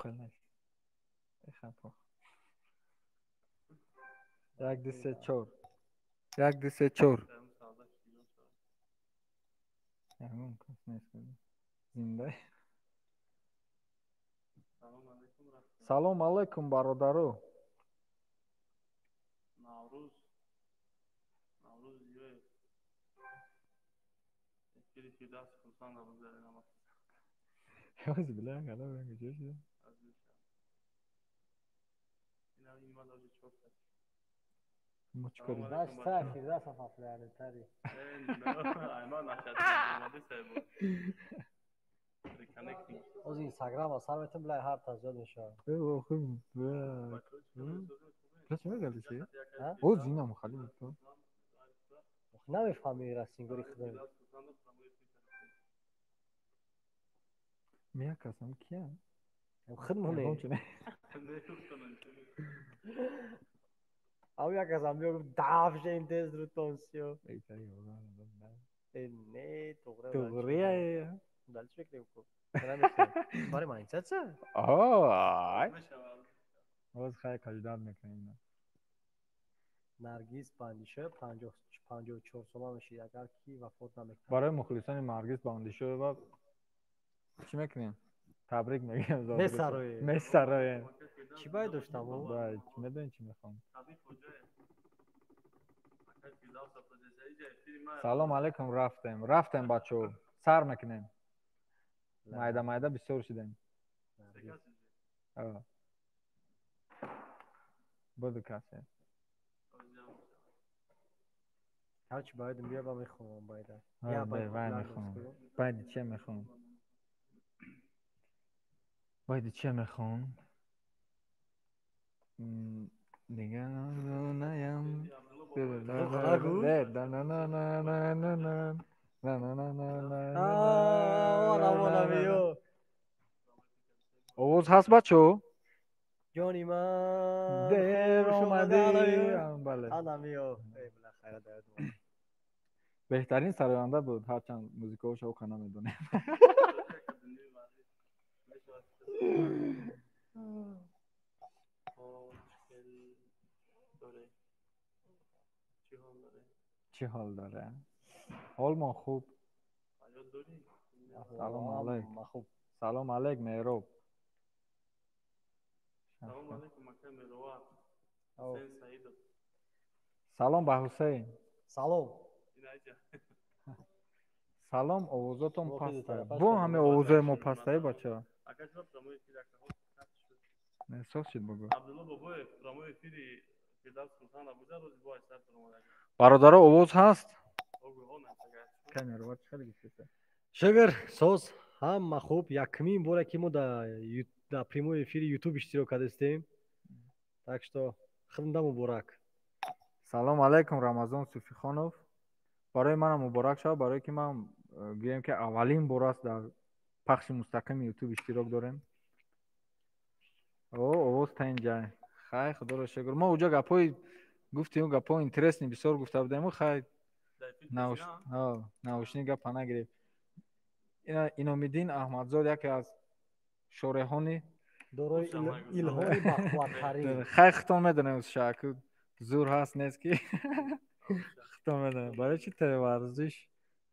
Қилнес. Эхапо. 1 2 3 4. 1 2 3 4. Ягон кас нест. Зинда. Салом алейкум, бародаро. Наврӯз. Наврӯз Зиёев. Эфири Фирдавс Хурсанд Абузарина. Ҳози била гала куҷо шуд? Мо чӣ корем? Фирдавс популяритари. Оз Инстаграма сар метам, билай ҳар та зиёд мешавад. Чӣ мегалиши? Оз инам хали буд. Намефаҳми растингори худам. Мия касам кия? Худмоне. Ав як касам биё гуфт дафшем тез рутон сиё. Не, туғри. Туғрия. Дальше мекунем ку. Бари майндсетса? Ай. Оз хай каждат мекунем. Наргиз Бандишоева 54 сола мешид, агар ки вафот намекард. Барои мухлисони Наргиз Бандишоева чӣ мекунем? Табрик мегӯем. Месароем. Месароем. Чӣ бояд доштам? Бай, медонӣ чӣ мехоҳам? Салом алейкум, рафтем. Рафтем, бачаҳо. Сар мекунем. Майда майда бисёр шудем. Буду касе. Ҳарчи боядм бия ба мехонам байда. Вай мехонам. Байди чия мехонам? Байди чия мехонам? Дига наям. Овоз ҳаст, бачаҳо? Ҷони ман дер омадӣ. Бале. Беҳтарин сароянда буд, ҳарчанд музикаҳошо ока намедонем. Чӣ ҳол дора? Ҳолмон хуб. Салом алейк. Салом алейк, Меҳроб. Салом ба Ҳусейн. Салом. Салом, овозотон паста. Бо ҳаме овозои мо пастаи, бачаҳо. Соз шид бугӯ. Бародаро, овоз ҳаст? Шукр, соз, ҳама хуб. Якумин боре ки мо дар прямой эфири Ютуб иштирок кардастем. Так что худда муборак. Салом алейкум, Рамазон Суфихонов. Барои манам муборак шавад, барое ки ман гӯем ки аввалин бор аст дар пахши мустақими Ютуб иштирок дорем. О, овоз та инҷа. Хай, худоро шукр. Мо уҷо гапҳои гуфтем, гапҳои интересни бисёр гуфта будем, хай наушни гапа нагирифт. Иномиддин Аҳмадзод яке аз шореҳони дорои илҳоми бақувваттарин. Хай, худтон медонем, шаку зур ҳаст нест ки худтон медонем. Барои чӣ ТВ-варзиш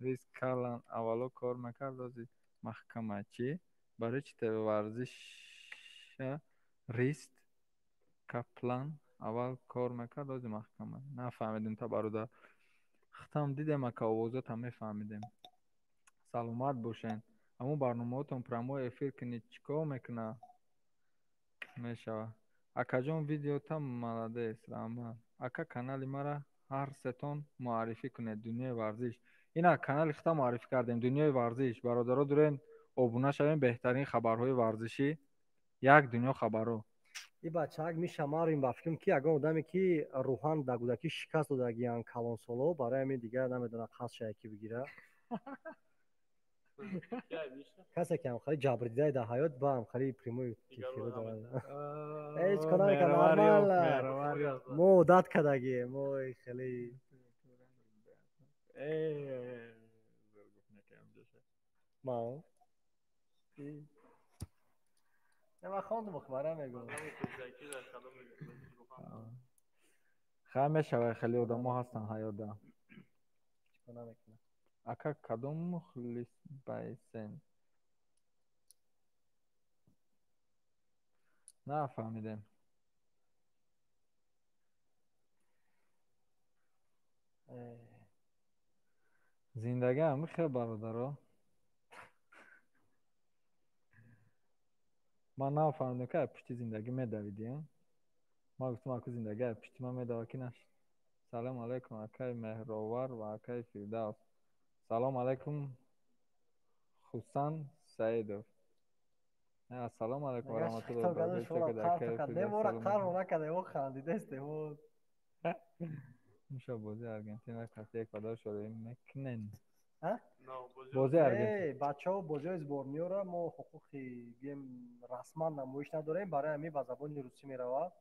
рис карлан аввало кор мекард, ози маҳкамачӣ? Барои чӣ ТВ-варзиша рист каплан аввал кор мекард, ози маҳкама? Нафаҳмидем та бародар. Худтам дидем, ака овозотам мефаҳмидем. Саломат бошен. Ҳамун барномаҳотон прямой эфир кунед, чӣ кор мекуна? Мешава. Акаҷон, видеота молодец, раҳмат. Ака, канали мара ҳар сетон муаррифӣ кунед, Дунёи варзиш. Ина канали худта муаррифӣ кардем, Дунёи варзиш. Бародаро, дурен обуна шавем, беҳтарин хабарҳои варзишӣ, як дунё хабарҳо. И бачаак миша марим ба фикрам ки ягон одаме ки рӯҳан дар кӯдакӣ шикаст додагиян калонсоло, барои ҳамин дигар намедонад қасд шая ки бигира. Касе ки ҳамхали ҷабрдидаи дар ҳаёт ба ҳамхали прямой эфиро дорад. Ҳеҷ кор намекард, нормал. Мо одат кардагием, мо хеле ма. Ман хондум, хабара мегӯям. Хай мешавад, хеле одамо ҳастанд ҳаёда. Ака, кадом мухлис байсен? Нафаҳмидем. Зиндагӣ ҳами хел, бародаро. Ман нафаҳмидем, ки ай пушти зиндагӣ медавидӣ. Ман гуфтам, аку зиндагӣ ай пушти ман медава, ки нашд. Салом алайкум, акаи Меҳровар ва акаи Фирдавс. Салом алайкум, Хусан Саидов. Ассалому алайкум ва раҳматуллоҳи ва баракатуҳ. Имшаб бозии Аргентина кати Эквадор шурӯъ мекунен. Бозии Аргентина. Бачаҳо, бозиҳои сборниёро мо ҳуқуқи гем расман намоиш надорем, барои ҳамин ба забони русӣ меравад.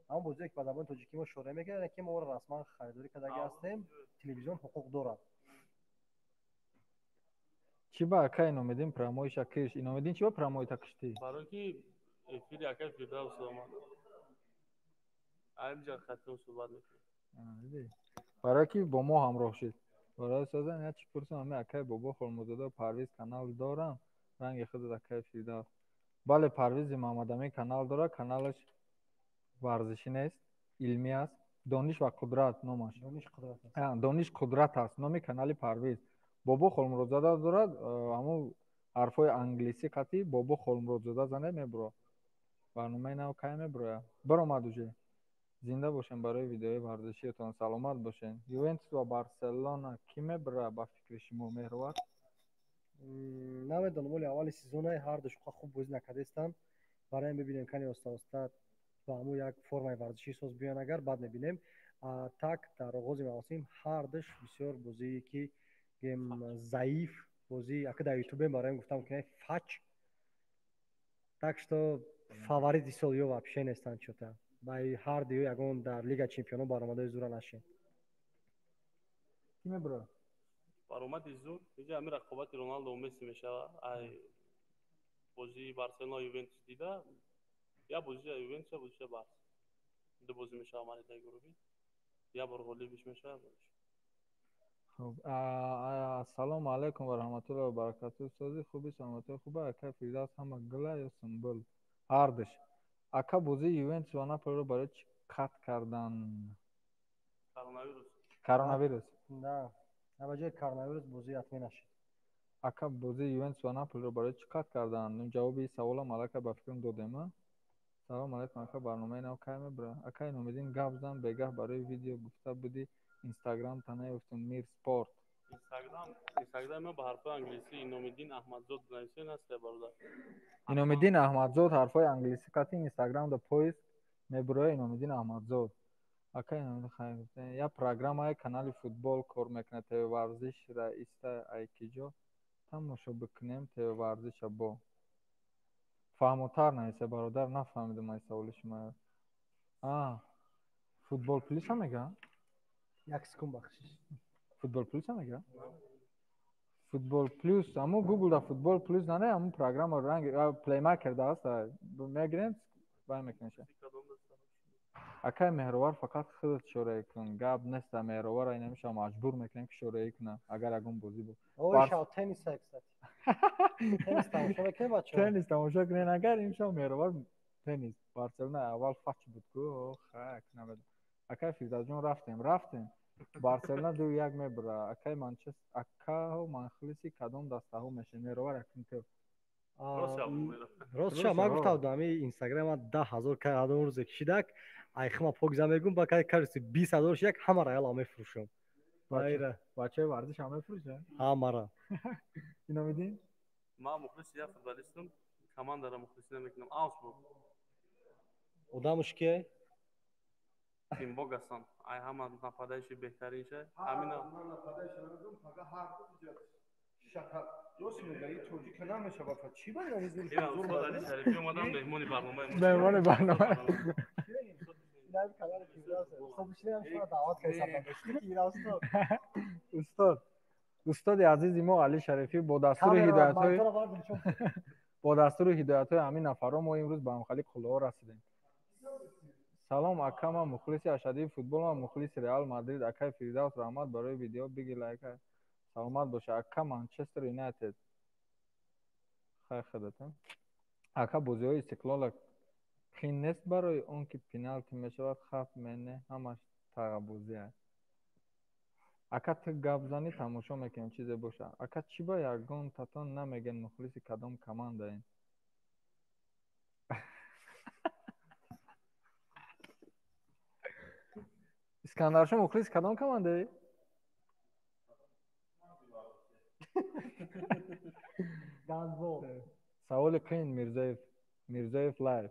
Аммо бозие ки ба забони тоҷикӣ мо шурӯъ мекунем, ки мо ора расман харидорӣ кардагӣ ҳастем, телевизион ҳуқуқ дорад. Чӣ ба ака Иномиддин прамоиша киш? Иномиддин, чӣ ба прамоита киштӣ? Барои ки эфири акаи Фирдавс омад. Аймҷа хатм суҳбат мекунем. Барои ки бо мо ҳамроҳ шуд. Барои созан як чӣ пурсам, ҳами акаи Бобо Холмурзода Парвиз канал дорам, ранги худат акаи Фирдавс. Бале, Парвизи Маҳмадамин канал дорад, каналаш варзишӣ нест, илмӣ аст. Дониш ва қудрат номаш. Дониш қудрат аст. Дониш қудрат аст номи канали Парвиз. Бобо Холмуродзода дорад, ҳамун ҳарфҳои англисӣ қатӣ Бобо Холмуродзода зане мебуро. Барномаи нав кай мебурояд? Биромад уже. Зинда бошем барои видеои варзишиятон, саломат бошен. Ювентус ва Барселона кӣ мебура ба фикри шумо, Меҳрувар? Намедонам, оли аввали сезонаи ҳардуш хуб бозӣ накардастанд. Барои ин бибинем, кани оста-оста ба ҳамун як формаи варзишӣ соз биёян, агар баъд мебинем. Так дар оғози мавсим ҳардуш бисёр бозие ки гем заиф бозӣ, ака дар ютубе барои гуфтам ки фач. Так что фаворити сол ё вообще нестанд чота. Бай ҳар дию ягон дар Лига чемпионон баромадои зура нашин. Кӣ мебура? Баромади зур, иҷа ҳамин рақобати Роналдо ва Месси мешавад. Ай бозии Барселона Ювентус дида, я бозии Ювентус, я бозии Барс. Ду бозӣ мешавад марҳилаи гурӯҳӣ. Я бор ғолибиш мешавад, бориш. Хуб, ассалому алайкум ва раҳматуллоҳи ва баракатуҳ. Сози хуби, саломатии хуба, ака Фирдавс ҳама гула ё сумбул? Ҳардуш. Ака, бозии Ювентус ва Наполиро барои чӣ қатъ кардан? Коронавирус. Коронавирус. На, ба ҷои коронавирус бозӣ ҳатмӣ нашид. Ака, бозии Ювентус ва Наполиро барои чӣ қатъ кардан? Ҷавоби ин саволам аллакай ба фикрам додем, а? Салом алайкум, ака, барномаи нав кай мебура? Ака Иномиддин, гап зан, бегаҳ барои видео гуфта будӣ, Инстаграм танаёфтум, Мир Спорт. Инстаграм ма ба ҳарфҳои англисӣ Иномиддин Аҳмадзод нависен аст, бародар. Иномиддин Аҳмадзод ҳарфҳои англисӣ қатӣ Инстаграм да поиск мебуроя Иномиддин Аҳмадзод. Ака Иномиддин, хайр, я программаи канали футбол кор мекунад, ТВ варзиш раиста айкиҷо тамошо бикунем ТВ варзиша бо. Фаҳмотар нависе, бародар, нафаҳмидам ай саволи шумо. Футбол плюса мега? Як секунд, бахшиш. Футбол плюса мега? Футбол плюс, аму Google да футбол плюс нане, аму программа ранг плеймакер да аст, мегирем, бай мекунеша. Акай Меҳровар, фақат худат шӯраӣ кун, гап нест, Меҳровар ай намеша маҷбур мекунем ки шӯраӣ куна, агар ягон бозӣ бо. Ой, шав теннис, кстати. Теннис тамошо мекунем, бачаҳо? Теннис тамошо кунен, агар имшав Меҳровар теннис. Барселона аввал фач буд ку, хак намедонам. Акай Фирдавсҷон, рафтем, рафтем. Барселона 2-1 мебура. Акай Манчестер, акаҳо манхлиси кадом дастаҳо мешавед? Меҳровар, якум ту. Рост ша, ман гуфтам, ҳами Инстаграма 10 000 кай ҳадон рӯзе кишидак, айхма покза мегум, ба кай карси 20 000 шидак, ҳамара яла мефурӯшам. Айра. Бачаи варзиш ҳам мефурӯшад? Ҳамара. Иномиддин? Ман мухлиси як футболистам, командаро мухлисӣ намекунам. Аусбург. Одамуш кие? Финбогасон. Ай ҳама нападающий беҳтаринша. Ҳамина. Нападающий намедонам, фақат ҳар шака рост мега, и тоҷика намешава, фа чӣ ба Ина устод Али Шарифӣ омадан, меҳмони барномаи мо. Меҳмони барнома. Инам канали Фирдавс. Устод, бишинем, шумо даъват кардем. Устод. Устод. Устоди азизи мо Али Шарифӣ бо дастури ҳидоятҳои Бо дастуру ҳидоятҳои ҳамин нафарҳо мо имрӯз ба ҳамхали қуллаҳо расидем. Салом ака, ман мухлиси ашаддии футболам, мухлиси Реал Мадрид. Акай Фирдавс, раҳмат барои видео, биги лайк. Саломат боша ака. Манчестер Юнайтед. Хай худатон. Ака, бозиҳои Истиқлола қин нест барои он ки пеналти мешавад, хаф мене ҳамаш тағабозия. Ака, ту гап занӣ, тамошо мекунем, чизе боша. Ака, чӣ ба ягонтатон намегӯен мухлиси кадом командаем? Искандаршо, мухлиси кадом командаи? Гандбол. Саволи қин. Мирзоев, Мирзоев лайв.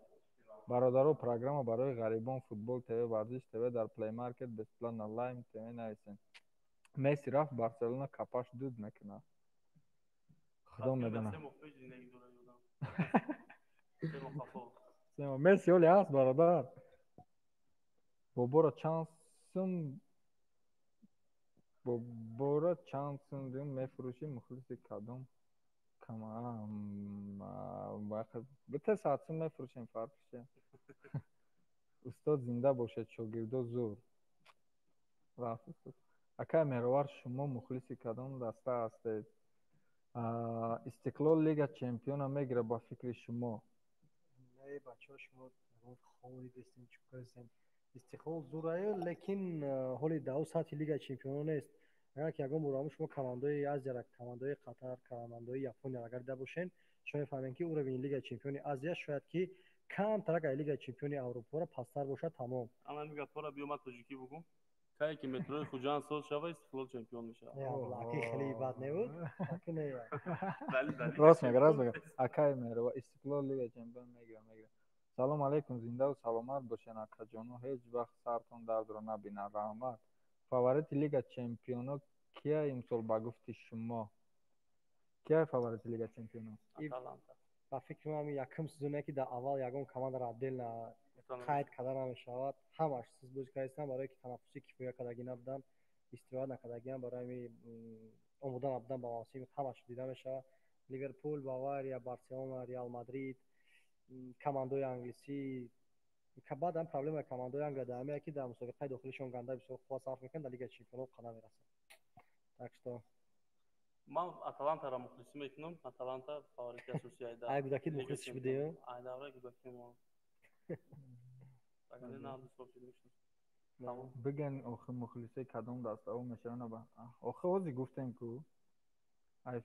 Бародаро, программа барои ғарибон Футбол ТВ, Варзиш ТВ дар Play Market бесплатно, Лайм ТВ нависен. Месси рафт Барселона, капаш дуд мекунад. Худо медонад. 3 моҳ пеш зиндагӣ дора ёдам. 3 моҳ қафо. Месси ҳоле ҳаст, бародар. Боборо чанд сум, боборо чанд сум дим мефурӯшӣ, мухлиси кадом бите 100 сум мефурӯшем, фарқш чи? Устод, зинда бошед, шогирдо зур. Рафт устод. Акай Меҳровар, шумо мухлиси кадом даста ҳастед? Истиқлол Лига чемпиона мегирад ба фикри шумо? Не, бачаҳо, шумо хоб дидестем, чӣ кардестем? Истиқлол зураю, лекин ҳоли дар ӯ сатҳи Лигаи чемпионо нест. Агар ки ягон бор шумо командаҳои Азияра, командаҳои Қатар, командаҳои Японияро агар дида бошен, шумо мефаҳмед, ки уровени Лигаи чемпиони Азия шояд ки камтарак аз Лигаи чемпиони Аврупоро пасттар бошад, тамом. Ана ҳамин гапҳоро биё ман тоҷикӣ бугум. Кае ки метрои Хуҷанд соз шава, Истиқлол чемпион мешавад. Аки хеле бад небуд. Рост мега, рост мега. Акай Меҳрова, Истиқлол Лига чемпион мегира, мегира. Салом алейкум, зиндаву саломат бошен, акаҷону, ҳеҷ вақт сартон дардро набинад, раҳмат. Фаворити Лига чемпионо кия имсол ба гуфти шумо? Кия фаворити Лига чемпионо? Аталанта. Ба фикри ман, якум сезоне ки дар аввал ягон командаро отдельно қайд карда намешавад. Ҳамаш сиз бозӣ кардастанд, барое ки танаффуси кифоя кардагӣ набуданд, истироҳат накардагиам, барои ҳами омода набудан ба мавсим. Ҳамаш дида мешавад: Ливерпул, Бавария, Барселона, Реал Мадрид, командаҳои англисӣ. Баъдан проблемаи командаҳои Англия дар ҳамее, ки дар мусобиқаи дохилишон ганда бисёр қувват сарф мекунанд, дар Лигаи чемпионҳо қа намерасанд, так что Ман Аталантаро мухлисӣ мекунам. Аталанта фаворити асосӣ айда. Ай гудакӣ мухлисиш будем. Ай давраи гудакӣ мо. Агар на 2 сол шуд мешиносам. Бигӯен, охи, мухлисои кадом дастаҳо мешаванд? Охи, ҳозир гуфтем ку. Ай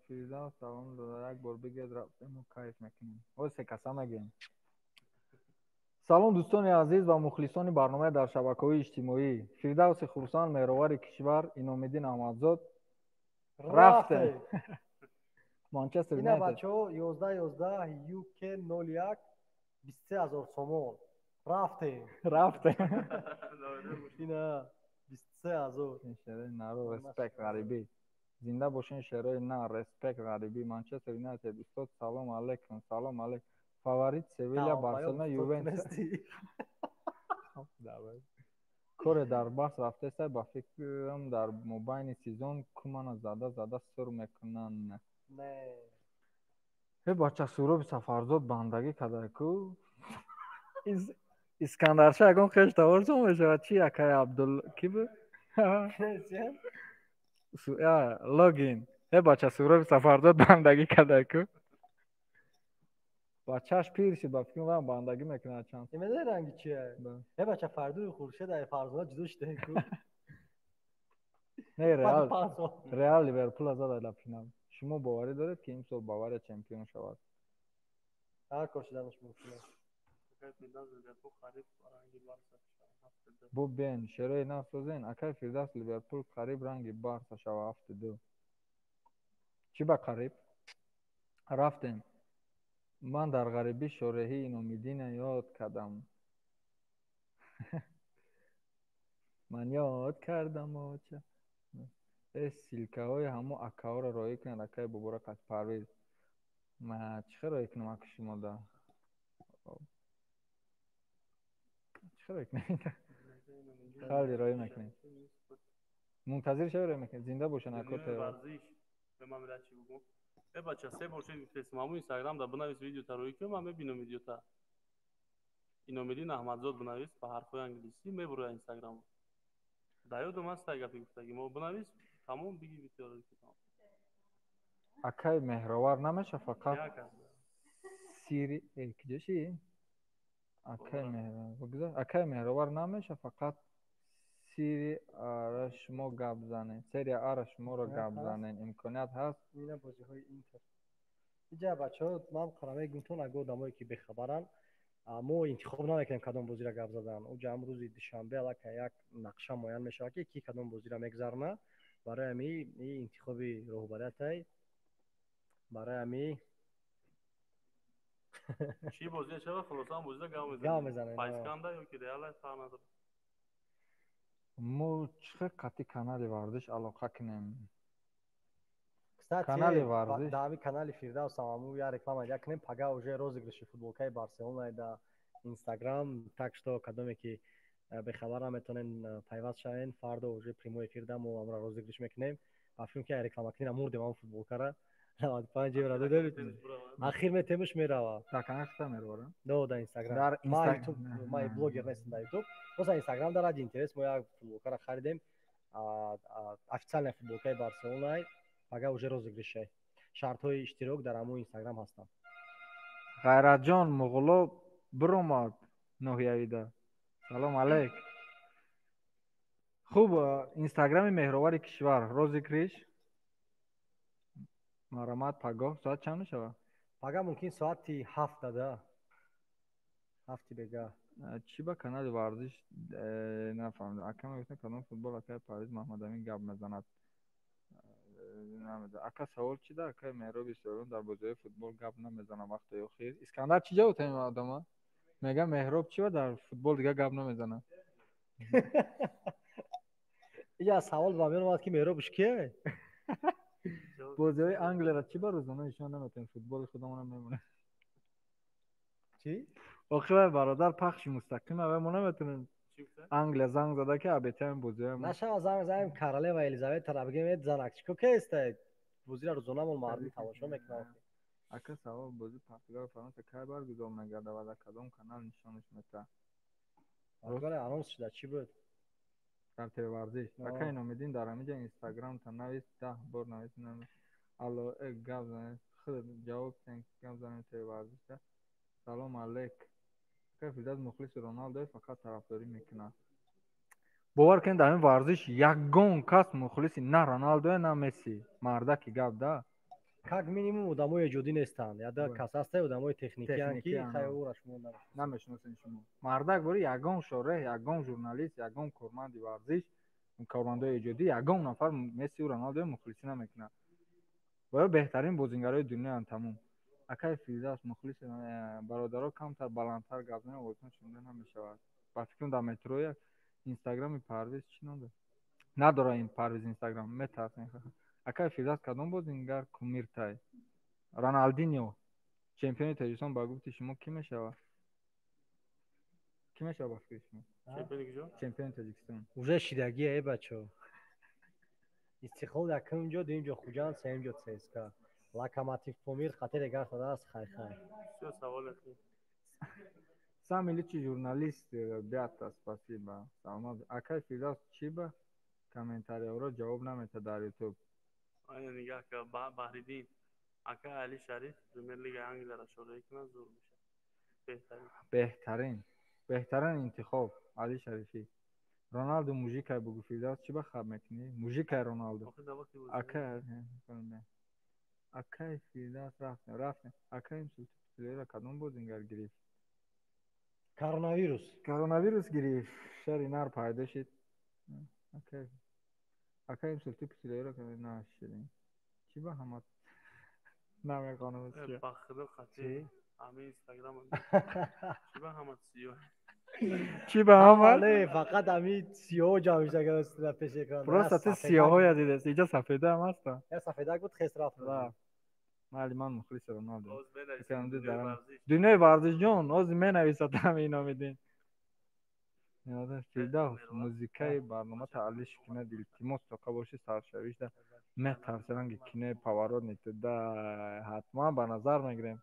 Фирдавс, салом дода, як бор бигӯед, рафтему кайф мекунем. Ҳозир се каса мегӯем. Салом, дӯстони азиз ва мухлисони барномаи дар шабакаҳои иҷтимоӣ. Фирдавси Хурсанд, меҳровари кишвар, Иномиддин Аҳмадзод. Рафтем. Манчестер Ина Юнайтед. Бачаҳо, 11 11 ЮК 01, 23 000 сомон. Рафтем. Рафтем. Ина 23 000. Шерои наро, респект, ғарибӣ. Зинда бошен, шерои на, респект, ғарибӣ. Манчестер Юнайтед. Устод, салом алейкум, салом алейкум. Фаворит Севиля, Барселона, Ювентус. Коре дар баҳс рафтеста, ба фикрам, дар мобайни сезон Кумана зада зада сур мекунанд. Не. Э, бача, Суроби Сафарзод бандагӣ кадай ку. Искандарша ягон хеш таворчон мешавад чи, акай Абдул ки бу? Логин. Э, бача, Суроби Сафарзод бандагӣ кадай ку. Бачааш пир шуд, ба фикрам, ваам бандагӣ мекунад чанд. Медони ранги чия? Э, бача, Фарду Хуршед ай Фарзона ҷудо шуда ку. Не, Реал, Реал Ливерпула зада дар финал. Шумо боварӣ доред, ки имсол Бавария чемпион шавад? Ҳар кор шуданаш мумкин аст. Бо бен шерои нав созен, акай Фирдавс. Ливерпул қариб ранги Барса шава, 7-2. Чӣ ба қариб? Рафтем. Ман дар ғарибӣ шореҳии Иномиддина ёд кардам. Ман ёд кардам, оча. Э, ссылкаҳои ҳамо акаҳоро роҳӣ кунад, акаи Бобора қас Парвиз. Ма чӣ хел роҳӣ кунам ака шумода? Чӣ хел роҳӣ кунем? Хеле роҳӣ мекунем. Мунтазир шавӣ, роҳӣ мекунем. Зинда бошанд, ако. Варзиш. Ба ман мира чӣ бугум? Э бача, се бор шед гуфтесм, ҳамун Инстаграм да бинавис видеота рӯй ки ман мебинам видеота. Иномиддин Аҳмадзод бинавис ба ҳарфҳои англисӣ, мебурояд Инстаграм. Да ёдум аст ай гапи гуфтагӣ. Мо бинавис, тамом биги видеоро ки тамом. Акай Меҳровар намеша фақат Як аст. сири киҷоши? Акай Меҳровар, акай Меҳровар намеша фақат сири ара шумо гап занед. Серия ара шуморо гап занед. Имконият ҳаст? Ина бозиҳои Интер. Иҷа бачаҳо, ман қара мегумтон, агар одамое ки бехабаранд, мо интихоб намекунем кадом бозиро гап задан. Уҷа ҳам рӯзи душанбе аллакай як нақша муайян мешавад, ки ки кадом бозиро мегзарона. Барои ҳами интихоби роҳбариятай. Барои ҳами Чӣ бозия шава, хулоса ҳам бозида гап гап мезанем. Мезанем. Пайсканда ё ки Реала фарқ надорад. Мо чӣ хел қати канали варзиш алоқа кунем? Кстати, Канали варзиш. Дар ҳами канали Фирдавс ҳам ҳаму як реклама як кунем. Пага уже розыгрыши футболкаи Барселона да Инстаграм, так что кадоме ки бехабар метавонен пайваст шавен. Фардо уже прямой эфир да мо амра розыгрыш мекунем. Ба филм ки реклама кунем, мурдем ҳам футболкара 95 евро додем. Ахир метемш мерава. Дар канал хита меравара? Да, дар Инстаграм. Дар Ма Инста- Ютуб, ма блогер нестам дар Ютуб. Просто Инстаграм дар ради интерес мо як футболкара харидем. Официальная футболкаи Барселона пага уже розыгрыш. Шартҳои иштирок дар ҳамун Инстаграм ҳастанд. Ғайратҷон Муғуло биромад ноҳиявида. Салом алейк. Хуб, Инстаграми Меҳровари кишвар розыгрыш. Марамат, пагоҳ соат чанд мешавад? Пага мумкин соати 7 дада. 7-и бега. Чӣ ба канали варзиш нафаҳмидам. Ака мегуфтем кадом футбол акаи Парвиз Маҳмадамин гап мезанад. Намедонам. Ака, савол чи да акаи Меҳроби Исроилон дар бозиҳои футбол гап намезанад вақтҳои охир? Искандар, чӣ ҷавоб тем одама? Мега Меҳроб чи ба дар футбол дига гап намезанад? Иҷа савол ба миён омад, ки Меҳробш кие? Бозиҳои Англияро чӣ ба рӯзона нишон наметавонем? Футболи худамонро мемонем. Чӣ? Охи вай бародар пахши мустақим ава мо наметавонем. Чӣ гуфта? Англия занг зада ки абетаем бозиҳои мо. Нашава, занг занем королева Елизаветара, бигем: «Э, занак, чӣ кеста? Бозиро рӯзонамон мардум тамошо мекунанд.» Ака, савол: бозии Португалу Фаронса кай баргузор мегардад ва дар кадом канал нишонаш метаҳад? Португалия анонс шуда чӣ буд? Дар ТВ Варзиш. Ака Иномиддин, дар ҳамиҷа Инстаграмта навис, 10 бор навис, нами алло, э гап занед, худ ҷавоб тен, гап занем ТВ Варзишда. Салом алейк, ака Фирдавс мухлиси Роналдо, фақат тарафдорӣ мекунад. Бовар кунед, дар ҳамин варзиш ягон кас мухлиси на Роналдое, на Месси, мардаки гап да. Как минимум одамои эҷодӣ нестанд. Яда кас ҳаста, одамои техникиян, ки Техникиян, хай а. Ӯра шумо намешиносед. Намешиносед шумо, мардак бори ягон шореҳ, ягон журналист, ягон корманди варзиш, кормандои эҷодӣ, ягон нафар Мессиу Роналдои мухлисӣ намекунад. Ва ё беҳтарин бозингарои дунёянд, тамом. Акаи Фирдавс мухлиси бародаро, камтар баландтар гап занед, овозтон шунида намешавад. Ба фикрам, дар метроя. Инстаграми Парвиз чӣ ном дорад? Надора ин Парвиз Инстаграм, метарсем. Акаи Фирдавс, кадом бозингар кумиртай? Роналдиньо. Чемпиони Тоҷикистон ба гуфти шумо кӣ мешавад? Кӣ мешавад ба фикри шумо? Чемпиони куҷо? Чемпиони Тоҷикистон. Уже шидагия, э бачо. Истиқлол якум ҷо, дуюм ҷо Хуҷанд, сеюм ҷо ЦСКА. Локомотив Помир хатаре гардадааст, хай хай. Всё, савол ахи. Самый лучший журналист, ребята, спасибо. Саломат. Акай Фирдавс, чӣ ба комментариҳоро ҷавоб наметаҳад дар Ютуб? Айна нигаҳ ка, Баҳриддин. Ака Али Шариф Премер-лигаи Англияро шореҳӣ кунад, зур мешавад. Беҳтарин. Беҳтарин. Беҳтарин интихоб Али Шарифӣ. Роналду мужикай бугу, Фирдавс, чӣ ба хаб мекунӣ? Мужикай Роналду. Охир дар вақти бозӣ. Акай акай Фирдавс, рафтем, рафтем. Акай, имсол титулеро кадом бозингар гирифт? Коронавирус. Коронавирус гирифт. Шари нар пайдо шид. Акай акай, имсол титулеро нашидем. Чӣ ба ҳама намехонам? Ба худо қатъи Чӣ? Ҳамин Инстаграм. Чӣ ба ҳама сиёҳ? Чӣ ба ҳама? Не, фақат ҳамин сиёҳ ҷамъ шуда дар пеши экран. Просто ту сиёҳоя дидест. Иҷа сафеда ҳам ҳаста. Я сафедак буд, хес рафт. Майли, ман мухлиси Роналдо. Боз менависем Икрамди дунёи дарам. варзиш. Дунёи варзишҷон, ҳозир менависад ҳами Иномиддин. Фирдавс, музикаи барнома тааллиш кунад, илтимос, тоқа боши саршавишда. Метарсе ранги кинои Поворот не туда, ҳатман ба назар мегирем.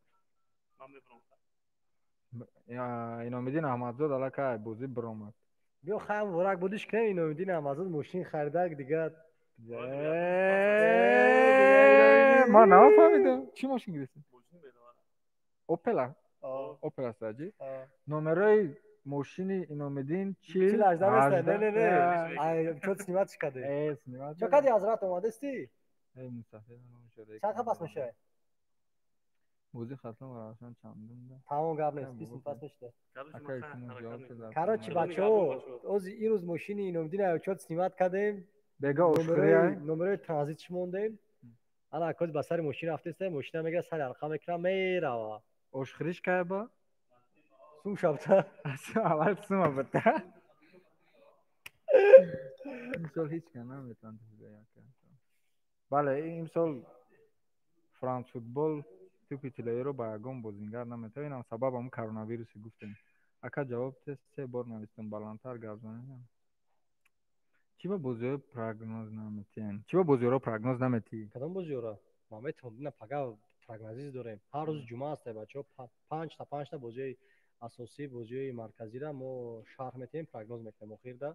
Ман мебурам. Иномиддин Аҳмадзод аллакай бозӣ биромад. Биё, хай, муборак будиш кунем. Иномиддин Аҳмадзод мошин харида дигар. Ман нафаҳмидам, чӣ мошин гирифтӣ? Мошин медавара. Опела, Опел аст, аҷи. Номерои мошини Иномиддин чил чил ҳажда нест, не, не, не, ай чо снимать каде? Э, снимать. Чо кади, ҳазрат, омадасти? Эй, мусафир. Чанд пас мешавад? Бозӣ Хатлон ва Равшан чандум да? Тамом, гап нест, 20 пас мешуда. Акай, кино ҷавоб шуда. Короче, бачаҳо, ози ирӯз мошини Иномиддин чот снимать кардем. Бега ошхӯрия. Номерои транзитш мондем. Ана акоз ба сари мошин рафтеста, мошина мегира, сари ҳалқа мекунам, мерава. Ошхӯриш кайба? Сум шабта. Аввал сума бита. Имсол ҳеҷ кас наметавонад. Бале, имсол Франс Футбол тӯпи тиллоиро ба ягон бозингар наметавад. Инам сабаб ҳамн коронавирусе гуфтем. Ака, ҷавоб те, се бор навистам, баландтар гап занем. Чӣ ба бозиҳои прогноз наметиҳен? Чӣ ба бозиҳоро прогноз наметиҳӣ? Кадом бозиҳоро? Ма метавонам, на, пага прогнозист дорем. Ҳар рӯзи ҷумъа аст, бачаҳо, панҷта, панҷта бозиҳои асосӣ, бозиҳои марказиро мо шарҳ метиҳем, прогноз мекунем. Охирда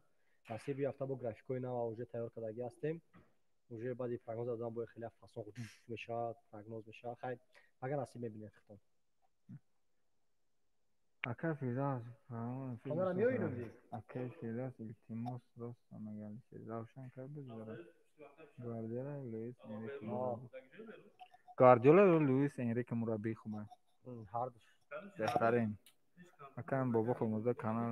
насиби ҳафта бо графикҳои нава уже тайёр кардагӣ ҳастем. Уже баъди прогноз додан бояд хеле фасон мешавад, прогноз мешавад. Хай, пага насиб мебинед хитон. Акай Фирдавс. Хонара меои, Нуриддин? Акай Фирдавс, илтимос, рост мегӯяд. Равшан кай бозӣ? Гвардиола, Луис Энрике. Гвардиола ё Луис Энрике мураббии хуб аст? Ҳардуш. Беҳтарин. Акаем Бобо Хулмурзо канал.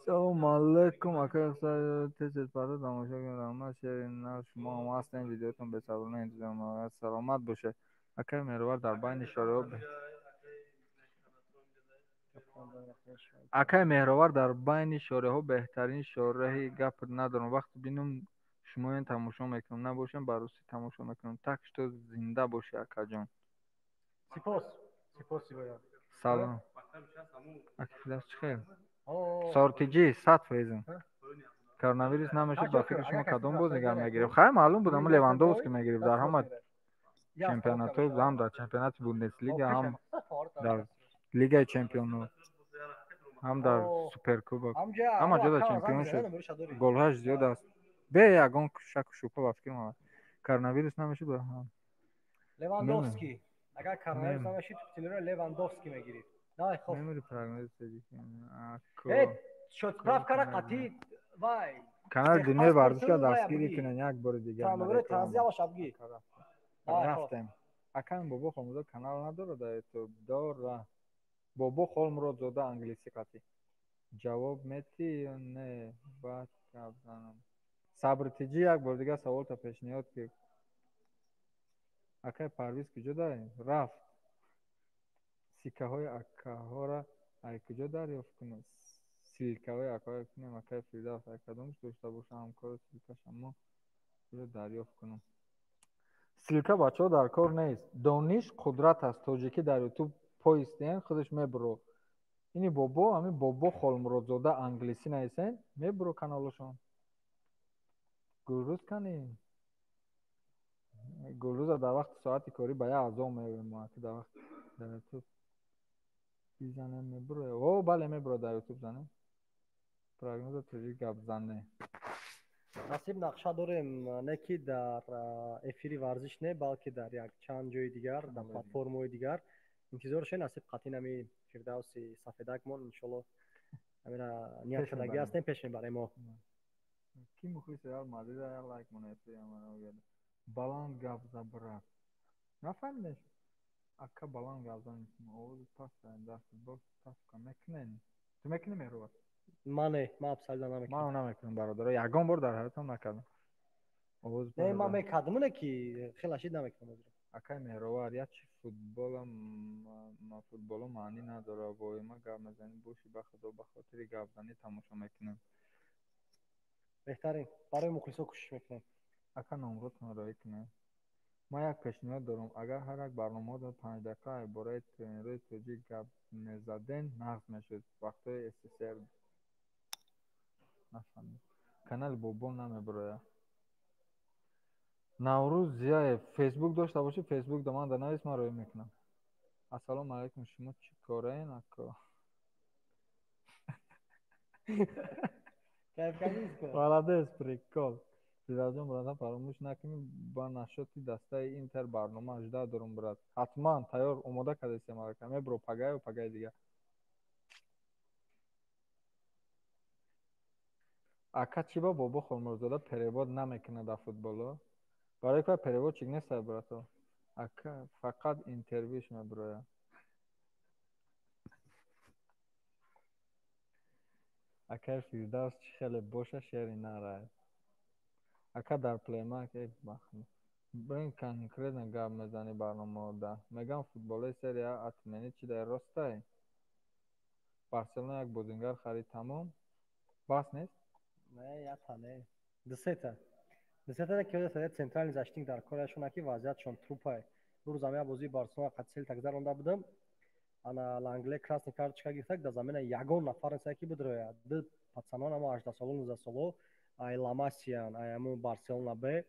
Салому алайкум, акай, тез парда тамошо кунед. Раҳмат, шери нав, шумо ҳам ҳастем, видеотон бесаброна интизор. Саломат бошед. Акай Меҳровар, дар байни шореҳо, акай Меҳровар, дар байни шореҳо беҳтарин шореҳи, гап надорам. Вақте бинам шумоён тамошо мекунам, набошам, ба русӣ тамошо мекунам. Так что зинда бошӣ, акаҷон. Сипос, сипос, сипоям. Салом, ака Фирдавс, чӣ хел? Сортиҷӣ 100%. Коронавирус намешуд, ба фикри шумо кадом бозигар мегирифт? Хай, маълум буд, ама Левандовски мегирифт. Дар ҳама чемпионатҳо, ҳам дар чемпионати Бундеслига, ҳам дар Лигаи чемпионҳо, ҳам дар Суперкубок, ҳама ҷода чемпион шуд, голҳояш зиёд аст, бе ягон шаку шубҳа. Ба фикри ман, коронавирус намешуд. Левандовски. Агар коронавирус намешуд, титулро Левандовски мегирифт. Мемори прогнози. Справкара қатъи вай. Канали Дунёи варзишро дастгирӣ кунед як бори дигар. Рафтем. Акам Бобо Холмуродзода канал надорад дар Ютуб? Дора, Бобо Холмуродзода, англисӣ қатъӣ. Ҷавоб метӣ ё не? Баъд гап занам. Сабртиҷӣ, як бори дигар саволта пешниҳод ки. Акай Парвиз куҷо дарем рафт? Сикаҳои акаҳоро ай куҷо дарёфт кунем? Ссылкаҳои акаҳоро кунем. Акай Фирдавс, ай кадомш дошта боша ҳамкори, ссылкаша мо куҷо дарёфт кунам? Ссылка, бачаҳо, дар кор нест. Дониш қудрат аст. Тоҷикӣ дар Ютуб поистен, худаш мебуро. Ини бобо, ҳамин Бобо Холмуродзода, англисӣ нависен, мебуро каналошон. Гулрӯз кани? Гулрӯза дар вақти соати корӣ ба як азо меоем мо. Дар вақт дар Ютуб бизанем, мебуро. О, бале, мебуро, дар Ютуб занем. Прогноза тоҷик гап зане. Насиб, нақша дорем, не ки дар эфири варзиш не, балки дар як чанд ҷои дигар, дар платформаҳои дигар. Интизор шед, насиб қатъин ами Фирдавси сафедакмон, иншолло, амира ният кардагӣ ҳастем, пеш мебарем мо. Ки мухлиси Реал Мадрид, як лайк монед. Баланд гап за, брат, нафаҳмидем. Ака, баланд гап зан, овози паст. Дар футбол ставка мекунен? Ту мекунӣ, Меҳрубар? Ман не, ман абсолютно намекунам. Ман намекунам, бародаро, ягон бор дар ҳаётам накардам. Овоз. Не, ман мекардам, не ки хеле шид намекунам. Акай Меҳровар, як чи футбола футболо маънӣ надорад, воима гап мезанӣ бошӣ. Ба худо, ба хотири гапзанӣ тамошо мекунем. Беҳтарин, барои мухлисо кӯшиш мекунем. Ака, номротон роӣ кунед. Ман як пешниҳод дорам: агар ҳар як барномаҳо 5 дақиқа бораи тренерҳои тоҷик гап мезаден, нағз мешуд. Вақтҳои СССР. Нафаҳмидам, канали Бобо намебарояд. Наврӯз Зияев, Фейсбук дошта бошӣ, Фейсбук да ман да навис, ман роӣ мекунам. Ассалому алайкум, шумо чӣ кораен, ако? Молодец, прикол. Фирдавсҷон, братан, фаромӯш накунӣ ба нашоти дастаи Интер барнома 18 дорум, брат. Ҳатман тайёр омода кардастем аллакай. Мебро пагаю пагаи дигар. Ака чӣ ба Бобо Холмурзода перевод намекунад дар футболо? Барои ки переводчик нестай, брато. Ака фақат интервюш мебирояд. Акаи Фирдавс чӣ хеле боша шери нарай. Ака дар плеймарк э бахм. Блин, конкретно гап мезанӣ барномаода. Мегам футболои серия А отменить чи дар ростай? Барселона як бозингар харид, тамом. Бас нест? Не, ята не. Дусета. Дусета ки ода центральный защитник дар корашон ки вазъиятшон трупай. Рӯз ҳам як бозии Барселона қад Селта гузаронда будам. Ана Лангле красный карточка гирифта, дар замина ягон нафар нест ки бидрояд. Ду пацанон ама 18 соло, 19 соло, ай Ламасиян, ай аму Барселона Б.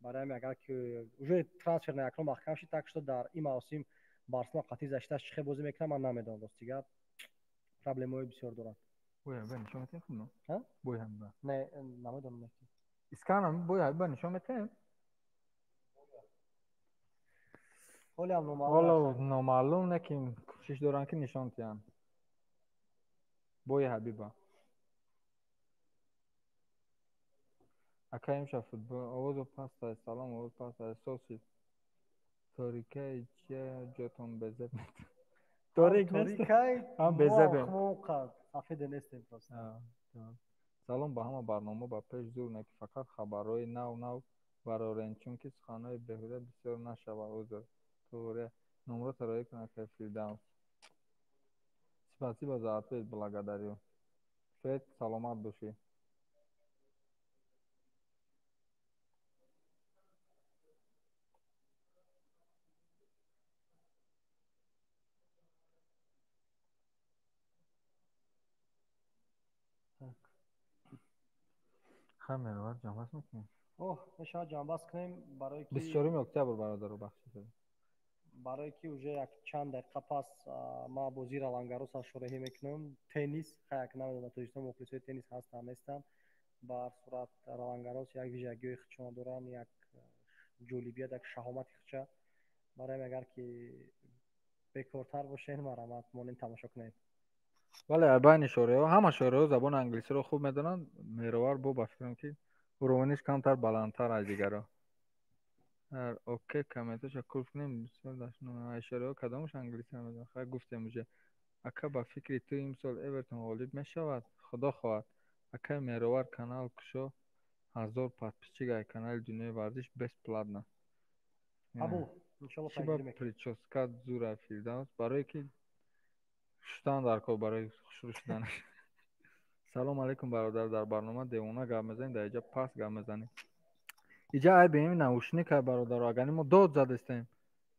Барои ҳамин агар ки уже трансфер на якром маҳкам шид, так что дар ин мавсим Барселона қатъи защиташ чӣ хел бозӣ мекунад, ман намедонам, рости гап. Проблемаҳои бисёр дорад. Бой ҳабиба нишон метем худно? Ҳа? Бой ҳабиба. Не, намедонам не. Исканам бой ҳабиба нишон метем? Ҳолиам номаълум. Ҳоло номаълум, не ки кӯшиш доранд ки нишон диҳанд. Бои Ҳабиба. Ака имшаб футбол овозо паст аст. Салом, овоз паст аст. Соси. Торикаи чия ҷотон безеб мет. Торик нест. Торикай Ҳам безебем. мо қад сафеде нестем просто. Салом ба ҳама, барнома ба пеш зур, не ки фақат хабарҳои нав нав барорен, чунки суханҳои беҳуда бисёр нашавад. Узр. Туғри. Номро тароӣ кун, акай Фирдавс. Спасибо за ответ, благодарю. Фед, саломат бошӣ. Хай, меровар ҷамъбаст мекунем. Оҳ, мешавад ҷамъбаст кунем, барое ки 24 октябр, бародаро, бахшед. Барое ки уже як чанд дақиқа пас ман бозии Ролангарос шореҳӣ мекунам. Теннис, хай як намедонам Тоҷикистон мухлисои теннис ҳастанд нестанд. Ба ҳар сурат Ролангарос як вижагиҳои худшона доранд, як ҷолибият, як шаҳомати худша. Барои агар ки бекортар бошед, марҳамат монед тамошо кунед. Бале, байни шореҳо ҳама шореҳо забони англисиро хуб медонанд. Меровар бо ба фикрам ки уровениш камтар баландтар аз дигаро. Окей, комменташа кулф кунем, бисёр дашном. Ай шореҳо кадомаш англисиро медонанд? Хай, гуфтем уже. Ака, ба фикри ту имсол Эвертон ғолиб мешавад? Худо хоҳад. Акай Меровар, канал кушо, 1000 подписчик ай канали Дунёи варзиш бесплатно. Қабул, иншалло. Чӣ ба прическа зура Фирдавс? Барое ки шуштан дар кор, барои хушрӯ шуданаш. Салом алейкум, бародар, дар барнома девона гап мезанӣ, дар иҷа паст гап мезанӣ. Иҷа ай бинем наушник ай, бародаро, агар мо дод задестем.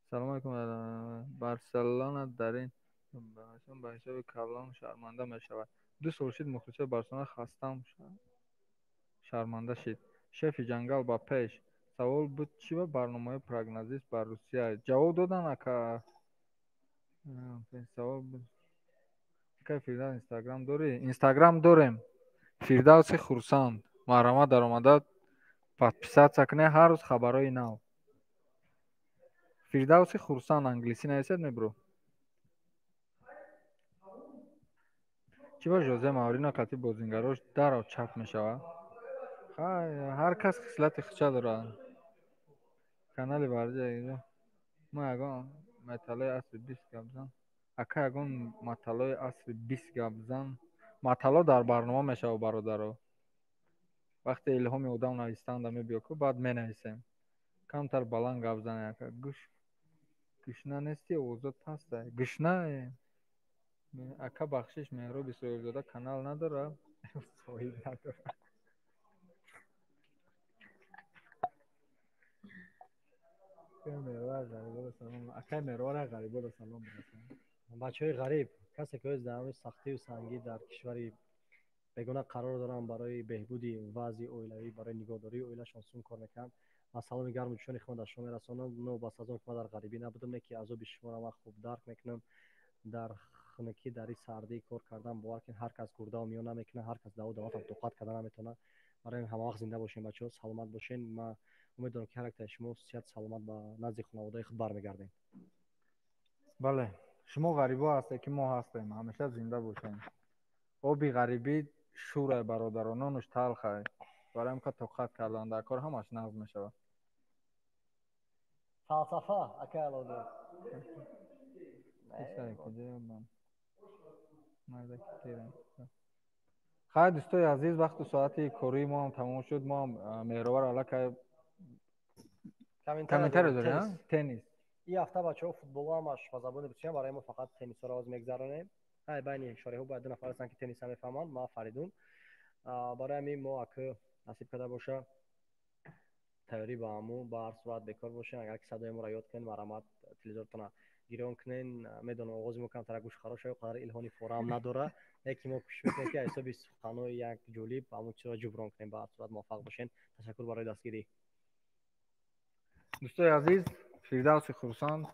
Салом алейкум, Барселона дар ин ба ҳисоби калон шарманда мешавад. Ду сол шид мухлисои Барселона хастам шарманда шид. Шефи ҷангал ба пеш. Савол буд, чӣ ба барномаҳои прогнозист ба Русия? Ҷавоб додан, ака. Савол буд. Акай Фирдавс, Инстаграм дорӣ? Инстаграм дорем. Фирдавси Хурсанд. Марҳамат, даромада подписаться кунед, ҳар рӯз хабарҳои нав. Фирдавси Хурсанд англисӣ нависед мебро. Чӣ ба Жозе Маурино қатъи бозингарош дарав чап мешавад? Хай, ҳар кас хислати худша дорад. Канали варзиш мо ягон металлои асри 20 гап зан. Ака, ягон маталлои асри 20 гап зан. Маталло дар барнома мешавад, бародаро. Вақте илҳоми одам навистанда мебиё ку, баъд менависем. Камтар баланд гап зан, ака. Гӯш гушна нести, овозот пастай. Гушна ака, бахшиш, Меҳроб Исроилзода канал надорад? Соҳиб надорад. Акай Меровара ғариборо салом бирасон. Бачаҳои ғариб, касе ки ҳоз дар ҳамин сахтию сангӣ дар кишвари бегона қарор доранд, барои беҳбуди вазъи оилавӣ, барои нигоҳдории оилашон сум кор мекунанд. Ва саломи гарму ҷӯшони худро дар шумо мерасонам. Новобаста аз он ки ман дар ғарибӣ набудам, не ки азоби шуморо ман хуб дарк мекунам. Дар хунукӣ, дар ин сардӣ кор кардан, бовар кунед, ҳар кас гурдаву миён намекунад, ҳар кас даву даватам тоқат карда наметавонад. Барои ҳамин ҳамавақт зинда бошем, бачаҳо, саломат бошен. Ман умед дорам, ки ҳар яктаи шумо сиҳату саломат ба назди хонаводаи худ бармегардем. Бале, шумо ғарибо ҳастед, ки мо ҳастем, ҳамеша зинда бошем. Оби ғарибӣ шӯрай, бародаро, нонуш талхай. Барои ҳам ка тоқат кардан дар кор, ҳамаш нағз мешавад. Фалсафа, акай Аловиддин. Писаре, куҷоям? Мардаки терам. Хайр, дӯстои азиз, вақту соати кории мо ҳам тамом шуд. Мо ҳам Меҳровар аллакай комментарий дорем, теннис. Ин ҳафта, бачаҳо, футболо ҳамаш ба забони русия, барои мо фақат теннисҳоро оз мегзаронем. Ҳай, байни шореҳо бояд ду нафар ҳастанд, ки тенниса мефаҳманд, ман, Фаридун. Барои ҳамин мо, ака насиб карда боша, тайёрӣ ба ҳаму. Ба ҳар сурат бекор бошен, агар ки садои моро ёд кунед, марҳамат, телевизортона гирён кунен. Медонам, оғози мо камтара гӯшхарош, қадар илҳони форам надора, лекин мо кӯшиш мекунем, ки аз ҳисоби суханҳои як ҷолиб ҳамун чизро ҷуброн кунем. Ба ҳар сурат муваффақ бошен. Ташаккур барои дастгирӣ. Дӯстои азиз, Фирдавси Хурсанд,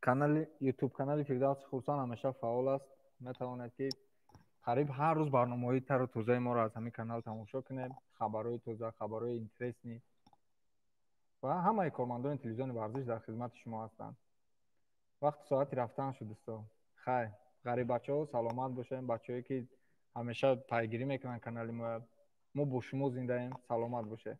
канали ютуб, канали Фирдавси Хурсанд ҳамеша фаъол аст. Метавонед, ки қариб ҳар рӯз барномаҳои тару тозаи моро аз ҳамин канал тамошо кунед, хабарҳои тоза, хабарҳои интересный, ва ҳамаи кормандони телевизиони варзиш дар хизмати шумо ҳастанд. Вақти соати рафтан шуд, дӯсто. Хайр, ғариббачаҳо, саломат бошед. Бачаҳое, ки ҳамеша пайгирӣ мекунанд канали моя, мо бо шумо зиндаем. Саломат бошед.